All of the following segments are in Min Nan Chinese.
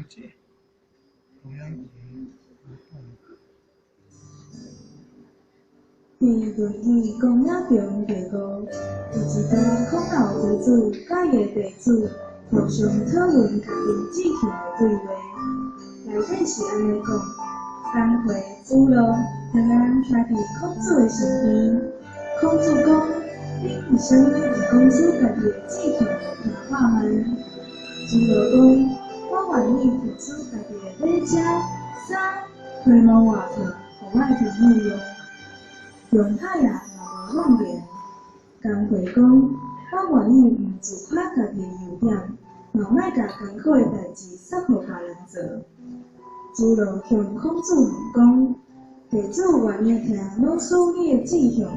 伫《论语·公冶长》第五，有一段孔老夫子佮伊的弟子互相讨论家己志向的对话。内底是按呢讲：钟会、子路两个人徛伫孔子的身边。孔子讲：“恁为啥物毋讲出家己的志向予听看觅？”子路讲：“我愿意付出家己的马车、衫、皮毛外套，予我的朋友用。”用歹啊，嘛无怨言。钟会讲：“我愿意毋自夸家己的优点，嘛莫共艰苦的代志捒予别人做。”子路向孔子问讲：“弟子愿意听老师你的志向。”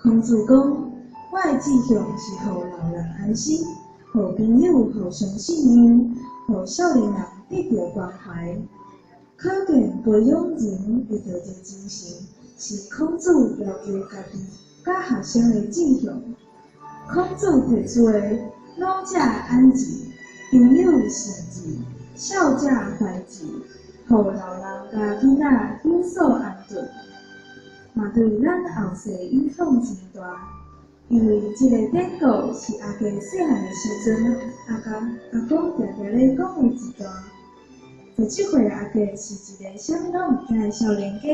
孔子讲：“我的志向是予老人安心，予朋友互相信任，予少年人得著关怀。”可见培养人的道德精神，是孔子要求家己佮学生的志向。孔子提出的“老者安之，朋友信之，少者怀之”，予老人佮囡仔有所安顿，嘛对咱后世影响真大。因为这个典故是阿家细汉的时阵，阿公阿公定定咧讲的一段。17岁的阿家是一个啥物拢毋惊的少年家，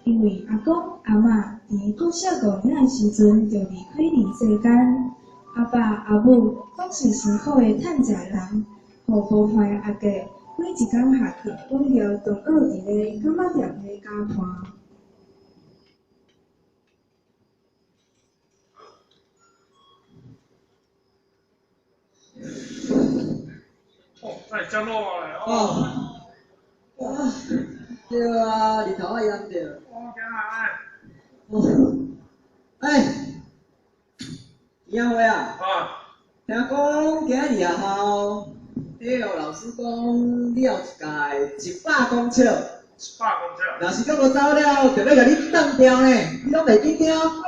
因为阿公阿嬷伫国小五年的时阵就离开人世间，阿爸阿母拢是辛苦的趁食人，予无伴的阿家每一工下课拢著同学伫咧柑仔店咧加伴。哦，那会遮热咧哦。哦，对啊，日头仔炎著。我惊啊！哦，哎，杨辉啊。啊。听讲今日学校，体育老师讲你后一届100公尺。100公尺。若是阁无走了，就欲共你当掉呢，你拢袂紧张？哦，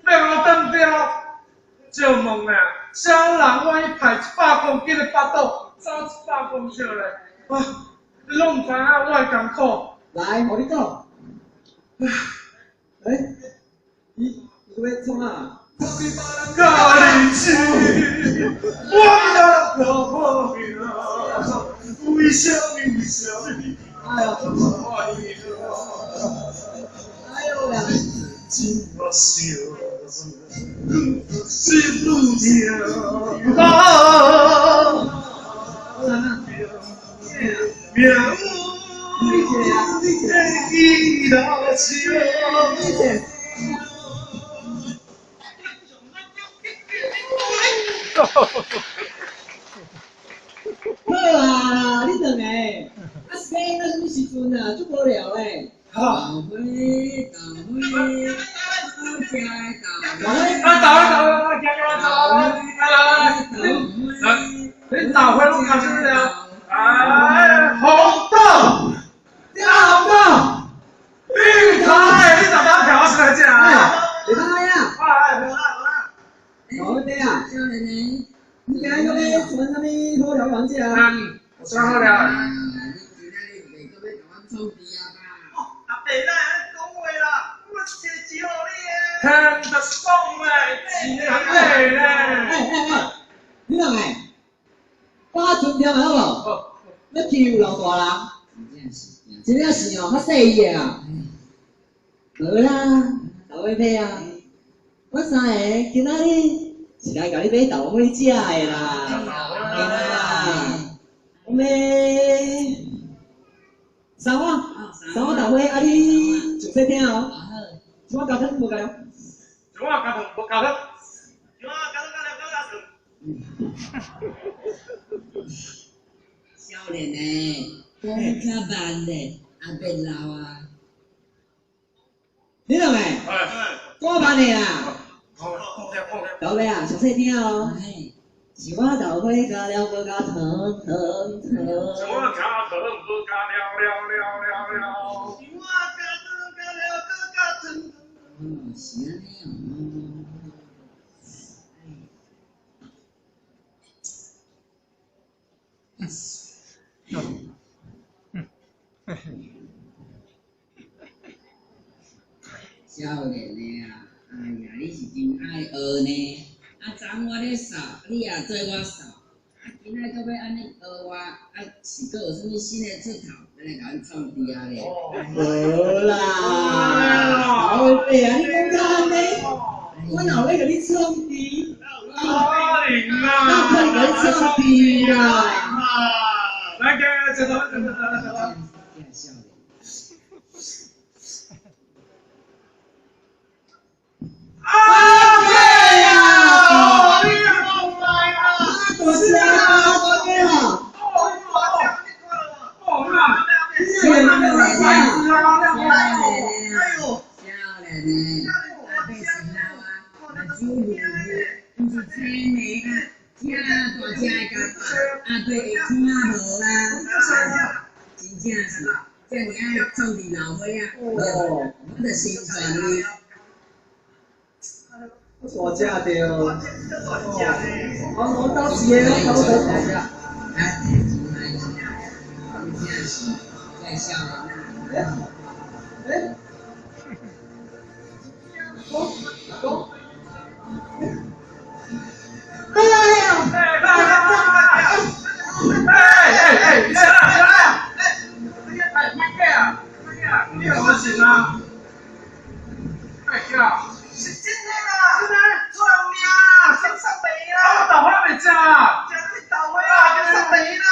欲共我当掉？借问咧，啥人愿意派100公斤的腹肚走100公尺咧？啊，你拢毋知影我的艰苦。来，予你讲。哎，你你欲创啥？甲你是，我若无命，为啥物？为啥物？哎呦！哎呦呀！真我想，心愈痛。啊！命运的记录。好啊，你两个，啊是欲到啥物时阵啊？足无聊嘞。好。豆花，豆花，好食的豆花。啊，豆花，豆花，来，行行来，来来来，你豆花拢加啥物料？哎，红豆，对啊，红豆。你头的，你逐摆徛我出来食啊？会歹啊。哎，无啦无啦。豆花啊。少年的。你今日阁欲传啥物好料予阮食啊？有啥好料？啊，你今仔日袂阁欲共阮创治啊吧？哦，阿伯哪会按呢讲话啦？我摕钱予你的。听著爽嘞，钱还买咧。哎哎哎，你两个，我较尊重好无？欲欺负老大人？真正是，真正是哦，较细意的啊。无啦，豆花妹啊，阮三个今仔日是来共你买豆花食的啦。嘿啦，我欲三碗，三碗豆花，啊你上细听哦。一碗加汤无加料。一碗加汤无加汤。一碗加汤加料加糖。少年的，讲较慢咧，也袂老啊。你两个，讲慢的啦。豆花啊，上细听哦。一碗豆花加料无加糖糖糖。一碗加糖无加料料料料料。一碗加糖加料阁加糖。哦，是按呢哦。你是真愛學呢。啊，昨昏我咧掃，你也做我掃。啊，今仔閣欲按呢學我，啊，是閣有啥物新的出頭，咱來共阮創治啊咧。無啦，老爸啊，你講甲按呢，我哪有欲共你創治？可能啦，哪有可能共你創治啦？來，來，食豆，食豆，食豆。這少年。啊！對呀！你也講來啊！大只大只啊！哦啦！少年啊！少年呢，阿伯是老啊，目睭糊糊，毋是青暝啊，遮大只的家伙，阿伯会听无啦？真正是，遮爾愛創治老歲仔，無，我就成全你。大只著，我斗一个，斗一个。来，来，真正是，这少年啊。欸？讲讲。哎呀！哎哎哎！你啥啥？哎，莫假啊！莫假，你有啥事啊？莫假。是真的啦！真的，出命啦，先送病啦！我豆花袂食啊！食啥物豆花啊？叫送病啦！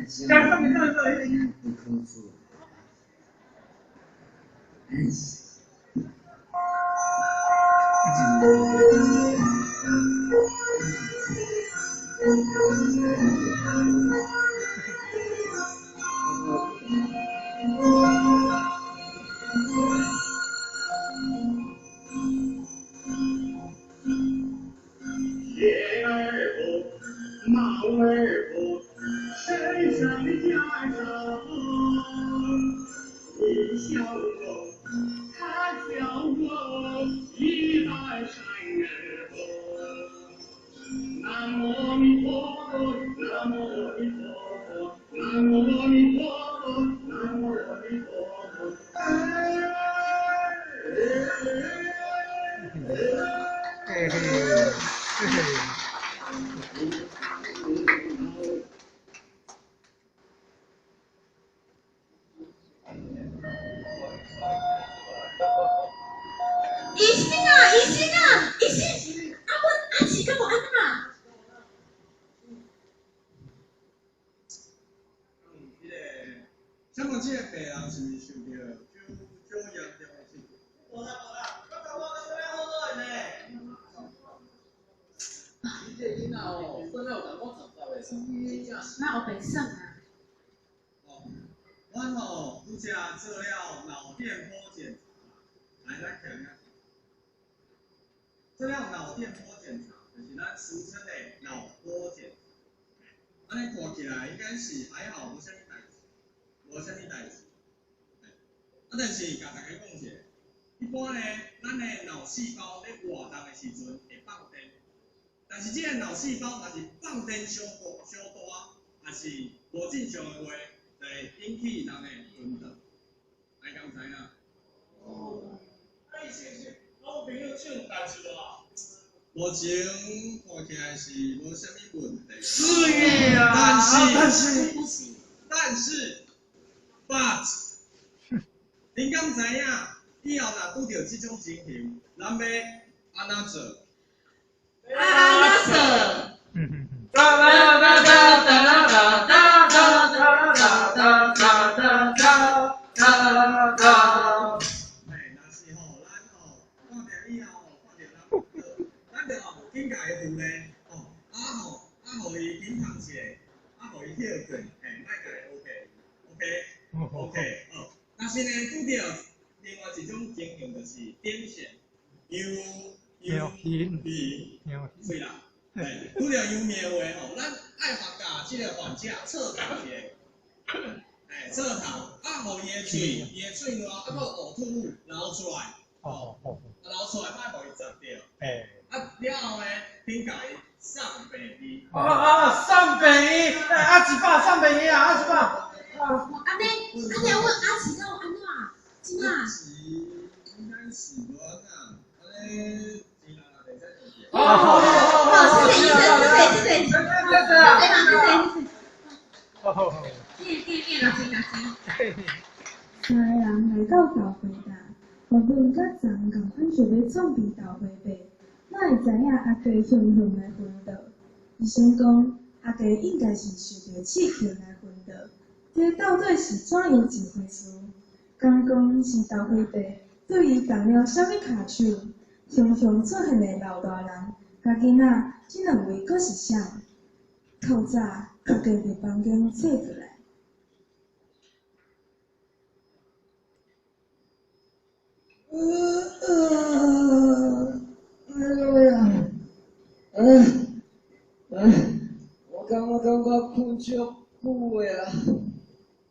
叫送病对对。不可处。哎。鞋儿不，帽儿不，身上的袈裟不，你笑我，他笑我，一代善人不。南无阿弥陀佛，南無阿弥陀佛，南無阿弥陀佛，南無阿彌陀佛。嘿嘿嘿嘿。醫生啊，醫生啊，醫生！啊，阮阿慈敢有按怎？彼个，請問這個病人是毋是受著少嚴重的刺激？無啦無啦，我感覺敢若好好的呢。你這個囡仔哦，算了有淡薄雜雜的，真正是。那烏白耍啊？哦，阮吼拄才做了腦電波檢查，來咱看下。做了腦電波檢查，就是咱俗稱的腦波檢查。按呢看起來應該是還好，無啥物代誌，無啥物代誌。啊，但是共大家講一下，一般呢，咱的腦細胞咧活動的時陣會放電，但是這個腦細胞若是放電傷大、傷大，還是無正常的話，就會引起人的昏倒。來，敢知影？哦，啊，醫生是，我朋友這種代誌無啊？目前看起來是無啥物問題。是啊，但是，但是，但是，but，恁敢知影？以後若拄著這種情形，咱欲按怎做？按怎做？哒啦哒哒哒啦哒哒哒哒哒哒哒哒哒哒。嘿，若是吼，咱吼看著以後吼，看著人昏倒，咱著緊共伊扶咧，吼，啊吼，啊予伊緊通一下，啊予伊歇睏，嘿，莫共伊 OK，OK，OK，好。若是呢，拄著另外一種情形，就是癲癇、尿頻，對啦，嘿，拄著尿尿的吼，咱愛發共這個患者側躺一下，嘿，側躺，啊，予伊的喙，伊的喙瀾，啊，閣嘔吐物流出來，吼，啊流出來，莫予伊砸著，啊了後呢，緊共伊送病醫。啊啊，送病醫，哎，阿一百送病醫啊，阿一百。按呢，按呢，阮阿慈敢有按怎？真啊？阿慈應該是無按怎，按呢一好，谢谢医生，谢谢谢谢，谢谢谢谢谢谢谢谢，谢谢谢谢老师老师。三个人来到豆花店，原本佮昨仝款想欲创治豆花伯，哪会知影阿鸡雄雄来昏倒？医生讲，阿鸡应该是受著刺客来昏倒，这到底是怎样一回事？敢讲是豆花伯对伊动了啥物跤手？雄雄出现的老大人佮囡仔，这两位阁是啥？透早，阿鸡伫房间醒过来。哎呦呀！哎，哎，我感觉睏足久的啊！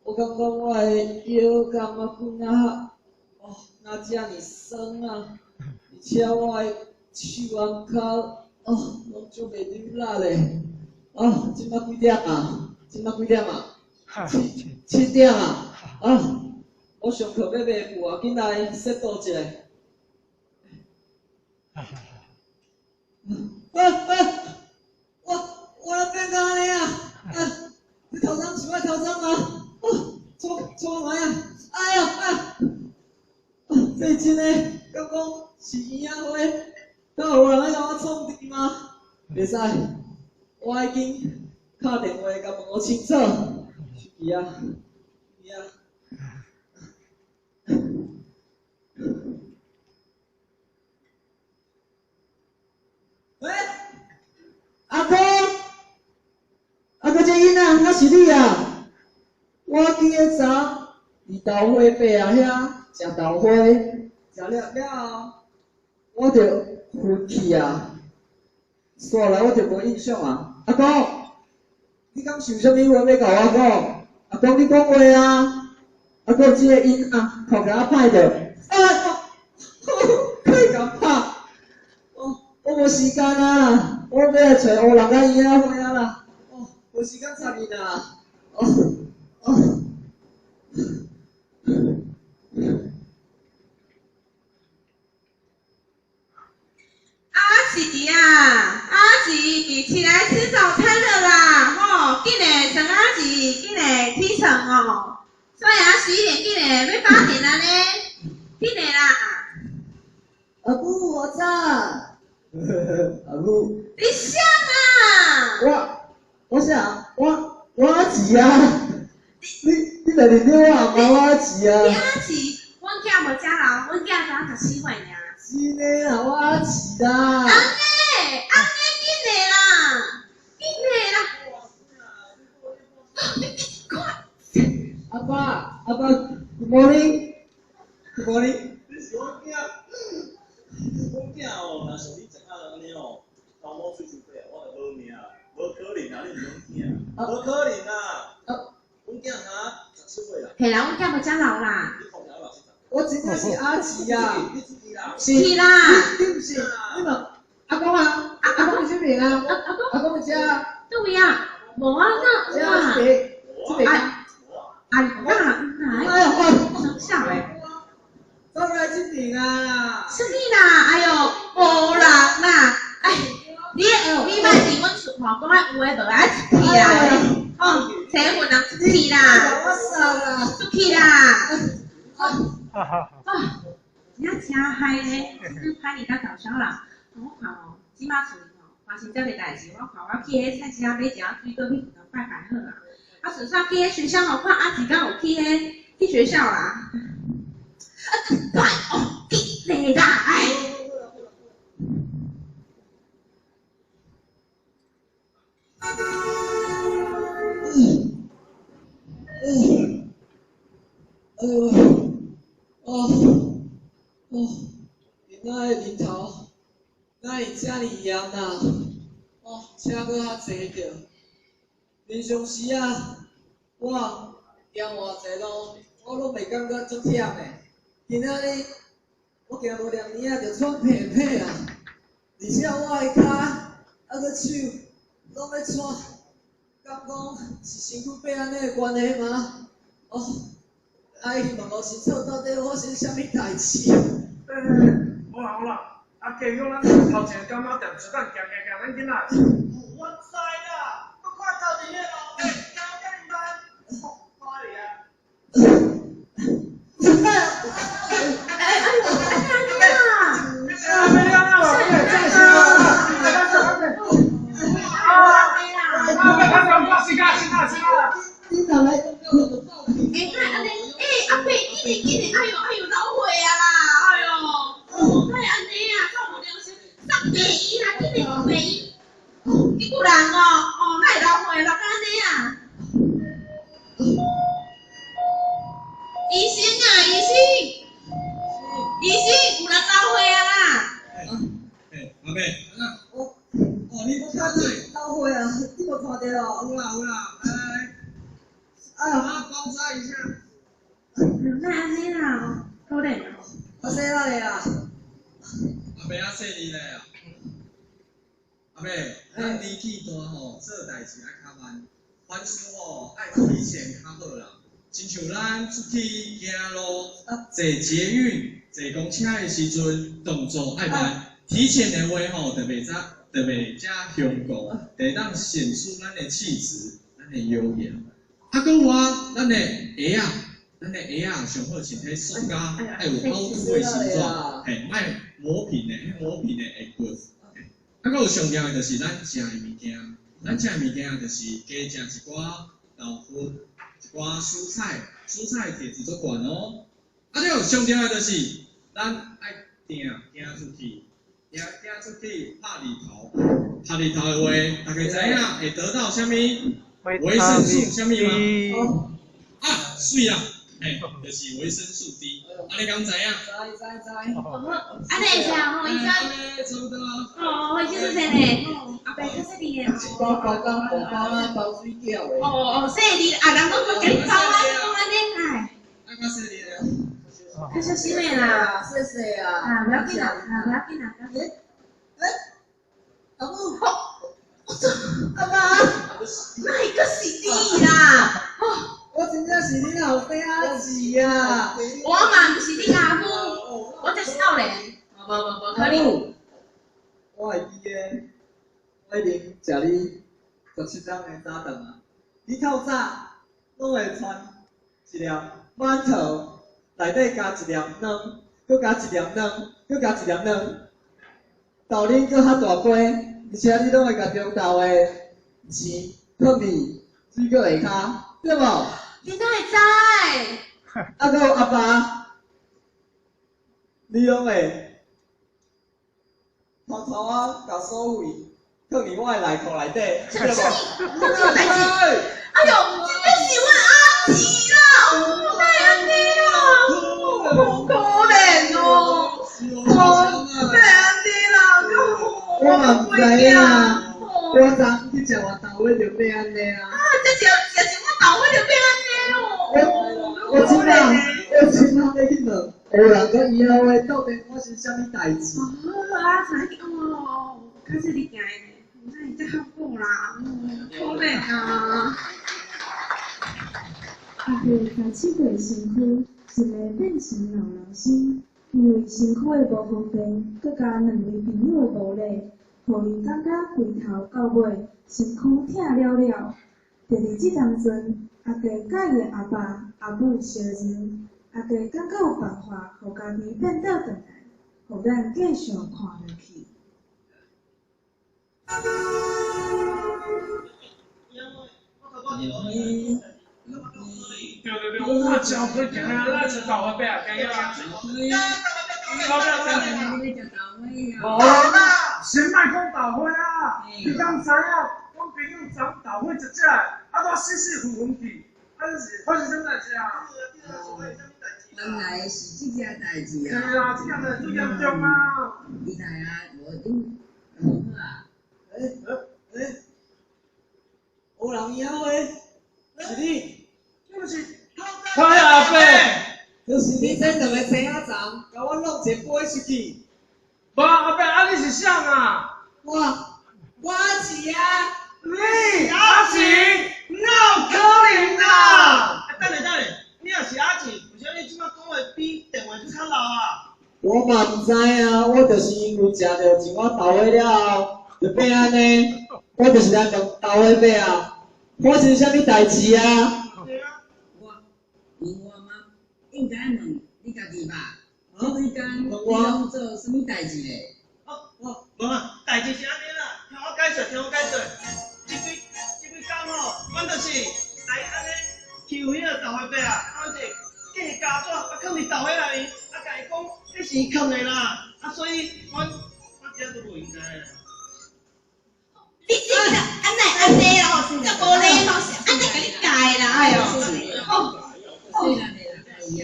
我感觉我的腰感觉骨啊，哦，若遮尔酸啊！而且我的手頷跤，哦，拢足袂溜力的。啊，这摆几点啊？这摆几点啊？七点啊！啊，我上课欲袂赴啊，紧来说倒一下。啊啊！我变到按呢啊！啊！这头鬃是我头鬃吗？哦，错错来啊！哎呀啊！啊，这真的，敢讲是婴仔花？敢有人来共我创治吗？袂使，我爱紧敲电话共问清楚。手机啊，手机啊。喂，阿哥，阿哥，这囡仔，哪是你啊？我今仔早伫豆花伯啊遐食豆花，食了了后，我就昏去啊。煞来我就无印象啊。阿公，你敢想啥物话欲共我讲？阿公，你讲话啊！阿公，这个囡仔看起来歹著，啊！快共拍！我无时间啊，我欲来揣乌人佮婴仔花啊啦，哦，无时间插伊啦，哦哦。阿喜啊，阿喜，起来吃早餐了啦！吼，紧嘞，陈阿喜，紧嘞，起床哦！刷牙洗脸，紧嘞，欲8点了呢，紧嘞啦！阿母，我早。阿母。你啥啊？我啥？我阿姊啊！你若认得我阿妈，我阿姊啊！你阿姊，阮囝无遮老，阮囝才14岁尔。真的啊，我阿姊啦！翁仔，翁仔，紧嘞啦，紧嘞啦！你看。阿爸，阿爸，Good morning，Good morning。你是阮囝，阮囝哦，若像你食啊按呢哦，头毛喙伤白，我就无命，无可能啊！你毋是阮囝，无可能啊！阮囝才17岁啦。嘿啦，阮囝无遮老啦。你看起来60。我真正是阿姊啊！你自己啦。是啦。你毋是？你问阿公啊？阿公伫这边啊？阿公。阿公伫遮。佗位啊？无啊，那有啊。这边，这边。啊，哪哪？哎呦，生肖的。走来这边啊！啥物啦？哎哟，无人啦！哎，你莫伫阮厝吼，讲啊有的无的，啊出去啦！吼，找份人出去啦！出去啦！啊，真正真害咧，真正歹哩甲搞笑啦！我看哦，这摆厝里吼发生这个代志，我看我去彼菜市场买一仔水果去庙拜拜好啊。啊，顺续去彼学校吼，看阿姊敢有去彼去学校啦。啊，快哦，紧嘞啦！哎。哎呦，哦，哦，囡仔的日头哪会遮尔炎啊？哦，车阁较济著。平常时啊，我行偌济路，我拢袂感觉足忝的。今仔日我行无两年啊，就喘屁屁啊！而且我的跤，啊阁手拢咧喘，敢讲是身躯变按呢的关系吗？哦，爱去问吴清楚，到底发生啥物代志？无啦无啦，阿啊，加讲咱头前柑仔店出等行行行，咱紧来。我知啦，我看头前彼个路，行遮尔慢，看你啊。哎哎呦，哎呀！啊，没啊，啊，啊，啊，时间，时间，时间。你哪来讲我就走去？哎，哪按呢？哎，阿伯，紧嘞紧嘞！哎呦哎呦，老岁啊啦！哎呦，哪会按呢啊？够无良心，送病院啦，紧嘞送病院。你有人哦，哦，哪会老岁老到按呢啊？医生啊，医生，医生，有人老岁啊啦！哎，阿伯，我，哦，你我看你老岁啊，你无看著哦？有啦有啦，来来来，哎呀，啊，包扎一下。哪按呢啦？可怜哦。我细汉的啊。阿伯啊，细腻咧啊。阿伯，咱年纪大吼，做代志爱较慢，凡事吼爱提前较好啦。亲像咱出去行路、坐捷运、坐公车的时阵，动作爱慢，提前的话吼，就袂遮，就袂遮雄固，就会当显出咱的气质、咱的优雅。啊，阁有啊，咱的鞋仔，咱的鞋仔上好穿彼塑胶，爱有凹凸的形状，嘿，莫磨平的，彼磨平的会骨。啊，阁有上重要的就是咱食的物件，咱食的物件就是加食一寡豆腐。一寡蔬菜，蔬菜铁质足悬哦。啊对，上重要的就是咱爱定行出去，行行出去拍日头，拍日头的话，大家知影会得到啥物维生素啥物吗？啊，水啦，嘿，就是维生素 D。啊，你敢知影？知知知。按呢会使吼，医生。差不多。哦，医生说呢，阿伯较细腻的。包包包包啊，包水饺的。哦哦，细腻啊，人拢讲共你包啊，讲按呢哎。啊，较细腻的。较小心的啦。谢谢啊。啊，不要紧啦，啊，不要紧啦。哎，阿母。我操！阿妈。哪会阁是你啦？我真正是恁后生阿姊啊！我嘛毋是恁阿母，我才少年。无无无可能。我会记得，我已经食你17冬的早顿啊！你透早拢会传一粒馒头，内底加一粒卵，阁加一粒卵，阁加一粒卵。豆奶阁较大杯，而且你拢会共中昼的钱放伫水果下跤，对无？你哪会知？啊，阁有阿爸，你拢会偷偷仔共锁位，放伫我的内裤内底，对无？什么代志？哎哟，这是阮阿姊啦！哪会按呢啊？好可怜哦！哦，哪会按呢啦？我嘛毋知影，我昨昏去食完豆花就变按呢啊！啊，这食食一碗豆花就变按呢哦！我这马欲去问，有人讲以后的到底发生啥物代志？哦，啊，知哦，较细腻行的呢，哪会遮较好啦？可怜啊！阿伯开始过身躯，一个变成老人身，因为身躯的无方便，阁加两位朋友的无礼，予伊感觉规头到尾身躯疼了了。就伫这当阵，阿伯佮伊的阿爸、阿母相认，阿伯感觉有办法，予家己变倒转来，予咱继续看落去。对对对，我看真快行啊，咱食豆花饼，行啊。无啦，先莫讲豆花啊！你敢知影？阮朋友昨豆花食食的，啊，煞死死昏昏去，啊，这是发生啥物代志啊？原来是这件代志啊！对啊，这件代志足严重啊！你知啊？无恁好啊？欸，有人妖的，是你？你毋是他阿伯？就是你这两个青仔丛，共我弄一杯出去。无阿伯，啊你是啥啊？我阿姊啊！你阿姊？哪有可能啊？等下等下，你若是阿姊，为啥你这摆讲话比电话阁较老啊？我我嘛毋知啊，我就是因为食著一碗豆花了后，就变按呢。我就是来问豆花伯啊，发生啥物代志啊？我问我吗？应该问你家己吧。这几工你拢做啥物代志咧？哦哦，无啊，代志是按呢啦，听我解释，听我解释。这几工吼，阮就是来按呢欺负彼个豆花伯啊，啊，阮就寄胶纸啊，囥伫豆花内面，啊，共伊讲彼是伊囥的啦，啊，所以阮阮这都无应该啦。你这个按呢会按呢啦吼，真正无礼貌，是按呢共你教的啦，哎哟，哦，细汉的啦，哎呀，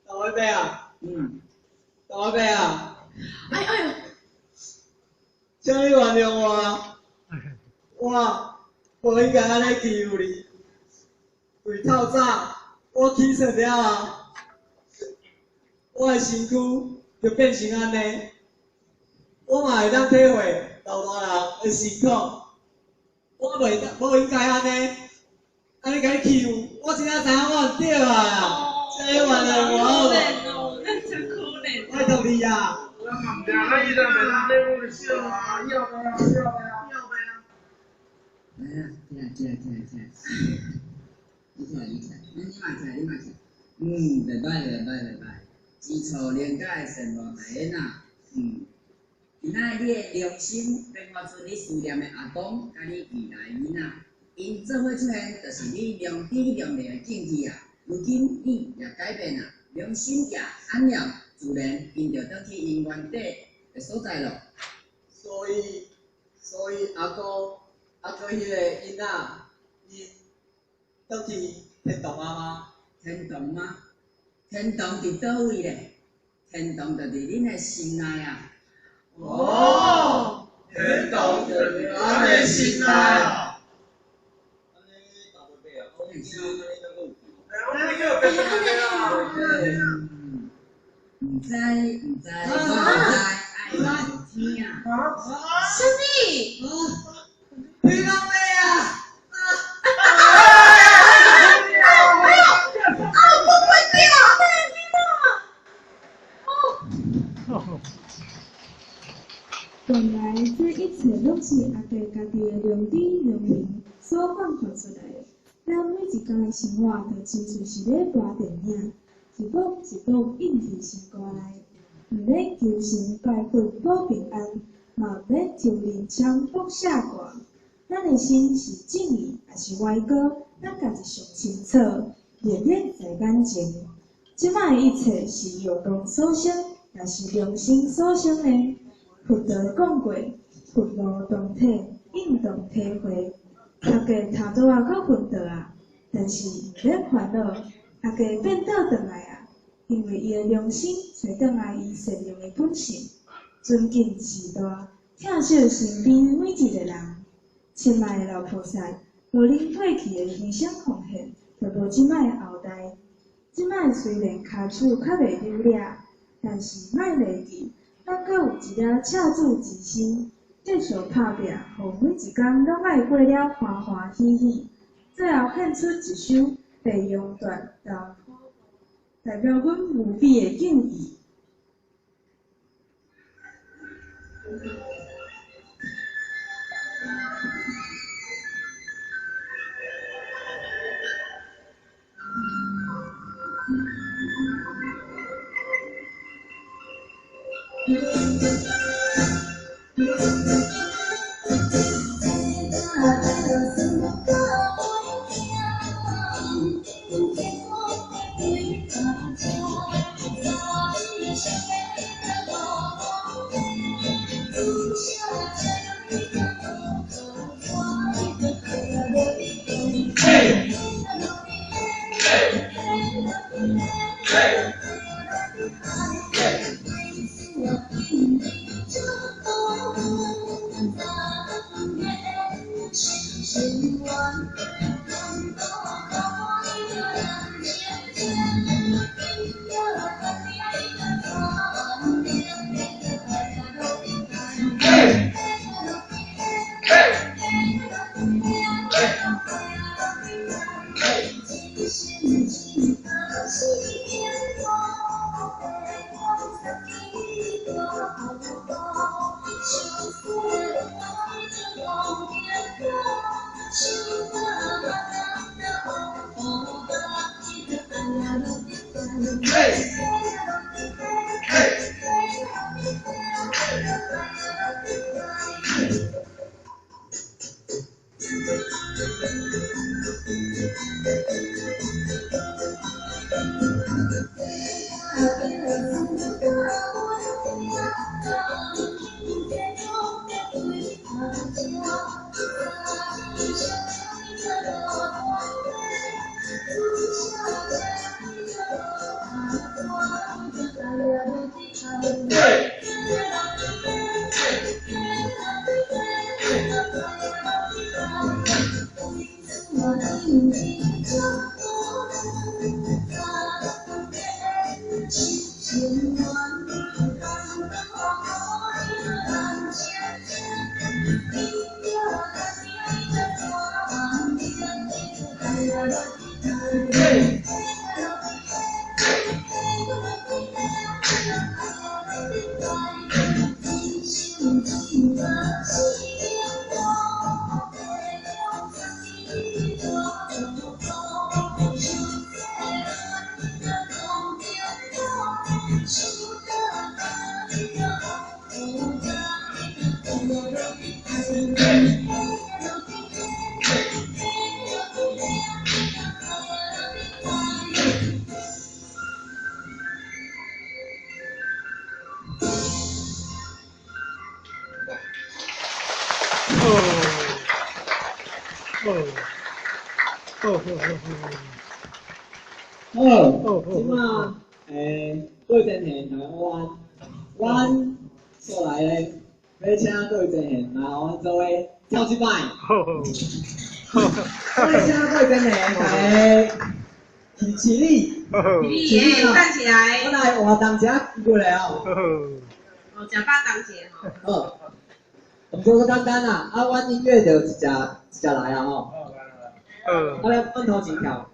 豆花伯啊，豆花伯啊，哎哎哟，请你原谅我，我无应该按呢欺负你。对透早我起床了后，我的身躯就变成按呢。我嘛会当体会老大人的辛苦，我袂当无应该按呢，按呢共你欺负，我真正知影我毋对啊，请你原谅我好无？真可怜。拜托你啊！咱嘛毋对，咱伊若袂当咧，我就笑啊，要袂啊，要袂啊，要袂啊！来啊，起来，起来，起来，起来！你起来，你起来，你你嘛起来，你嘛起来。袂歹，袂歹，袂歹。知错能改，善莫大焉啊。今仔日你的良心变化出你思念的阿公佮你未来囡仔，𪜶做伙出现，就是你良知良力的证据啊。如今你也改变啊，良心也安了，自然𪜶就转去𪜶原底的所在咯。所以，所以阿公，啊，阁彼个囡仔，𪜶转去天堂啊吗？天堂吗？天堂伫佗位咧？天堂就伫恁的心内啊！哦，天堂就伫咱的心内。按呢豆花伯啊，我囝按呢敢阁有救？哎，我叫白白的啊。毋知，毋知，我毋知，爱问天啊！啥物？天公伯啊！哎呦，啊，我袂掉！原来这一切拢是阿伯家己的良知良能所放发出来的。咱每一工的生活，就亲像是咧播电影，一幕一幕印伫心肝内。毋免求神拜佛保平安，嘛毋免抽灵签卜写卦。咱的心是正义抑是歪高，咱家己上清楚，历历在眼前。这摆的一切是欲望所生，抑是良心所生呢？佛陀讲过，佛无当体，应当体会。阿家头拄仔阁昏倒啊，但是毋免烦恼，阿家变倒转来啊，因为伊的良心揣转来伊善良的本性，尊敬时代，疼惜身边每一个人。亲爱的老菩萨，无恁过去的牺牲奉献，就无这摆的后代。这摆虽然跤手较袂溜掠，但是莫袂记，咱阁有一粒赤子之心，继续拍拚，予每一工拢爱过了欢欢喜喜。最后献出一首《白羊传》代表阮无比的敬意。好，這馬各位前贤大家午安，阮過來咧，欲請各位前賢來予阮做伙跳一擺。我請各位前賢大家起起立，起立，站起來。我來活動一下過來哦。哦，食飽當一下吼。好，毋過簡單啦，啊，阮音樂就一隻一隻來啊吼。啊，咱阮頭前跳。